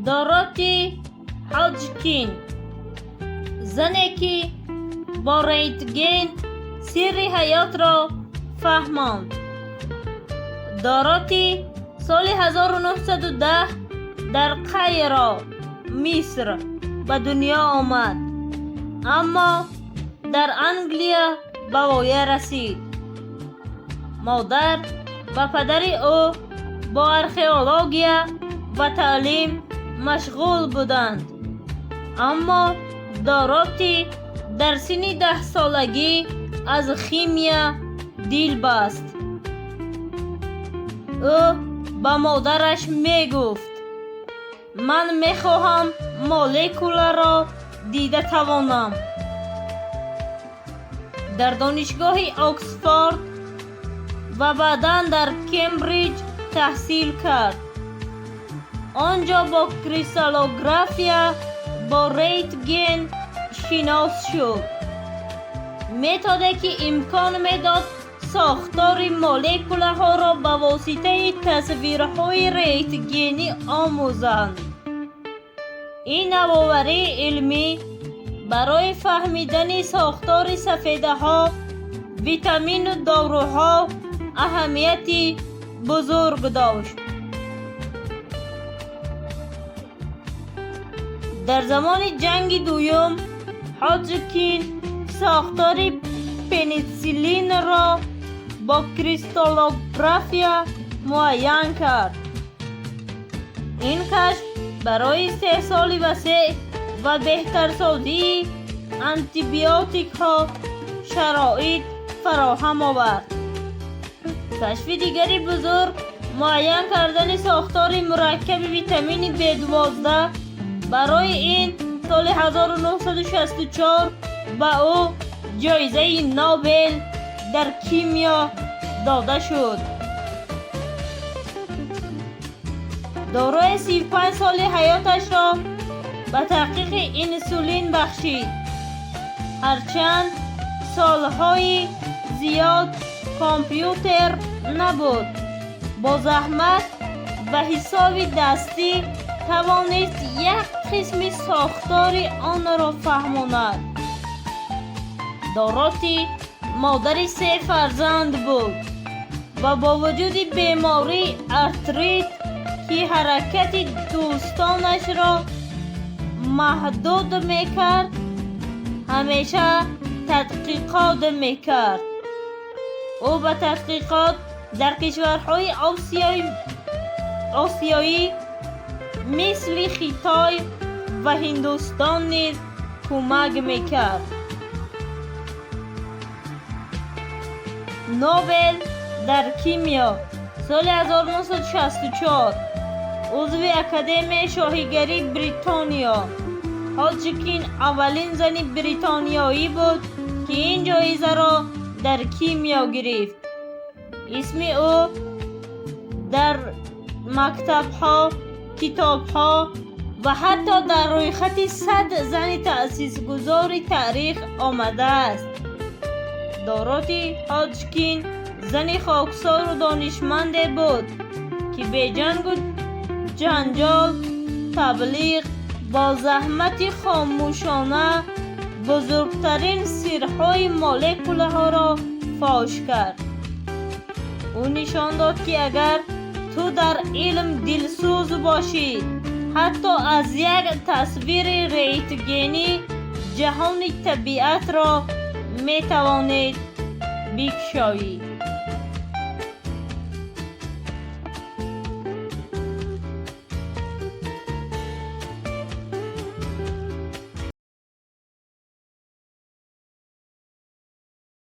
Дороти Ҳоҷкин, зане, ки бо рентген сирри ҳаётро фаҳмонд. Дороти соли 1910 дар Кайро, Миср, ба дунё омад, аммо дар Англия ба воя расид. Модар ва падари ӯ бо археология ва таълим машғул буданд, аммо Дороти дар синни 10-солагӣ аз химия дил баст. Ӯ ба модараш мегуфт: «Ман мехоҳам молекуларо дида тавонам». Дар Донишгоҳи Оксфорд ва баъдан дар Кембриҷ таҳсил кард. Он ҷо бо кристаллография, бо рентген шинос шуд, методе, ки имкон медод сохтори молекулаҳоро ба воситаи тасвирҳои рентгенӣ омӯзанд. Ин навоварии илмӣ барои фаҳмидани сохтори сафедаҳо, витамину доруҳо аҳамияти бузург дошт. Дар замони Ҷанги Дуюм Ҳоҷкин сохтори пенициллинро бо кристаллография муайян кард. Ин кашф барои истеҳсоли васеъ ва беҳтарсозии антибиотикҳо шароит фароҳам овард. Кашфи дигари бузург — муайян кардани сохтори мураккаби витамини B12. Барои ин соли 1964 ба ӯ ҷоизаи Нобел дар кимиё дода шуд. Дорои 35 соли ҳаёташро ба таҳқиқи инсулин бахшид. Ҳарчанд солҳои зиёд компютер набуд, бо заҳмат ва ҳисоби дастӣ тавонист як қисми сохтори онро фаҳмонад. Дороти модари се фарзанд буд ва бо вуҷуди бемории артрит, ки ҳаракати дӯстонашро маҳдуд мекард, ҳамеша тадқиқот мекард. Ӯ ба тадқиқот дар кишварҳои осиёӣ, мисли Хитой ва Ҳиндустон низ кӯмак мекард. Нобел дар кимиё, соли 1964, узви Академияи шоҳигарии Бритониё. Ҳоҷкин аввалин зани бритониёӣ буд, ки ин ҷоизаро дар кимиё гирифт. Исми ӯ дар мактабҳо, китобҳо ва ҳатто дар рӯйхати 100 зани таъсисгузори таърих омадааст. Дороти Ҳоҷкин зани хоксору донишманде буд, ки беҷангу ҷанҷол, таблиғ, бо заҳмати хомӯшона бузургтарин сирҳои молекулаҳоро фош кард. Ӯ нишон дод, ки агар ту дар илм дилсӯз бошӣ, ҳатто аз як тасвири рентгенӣ ҷаҳони табиатро метавонед бикушоӣ.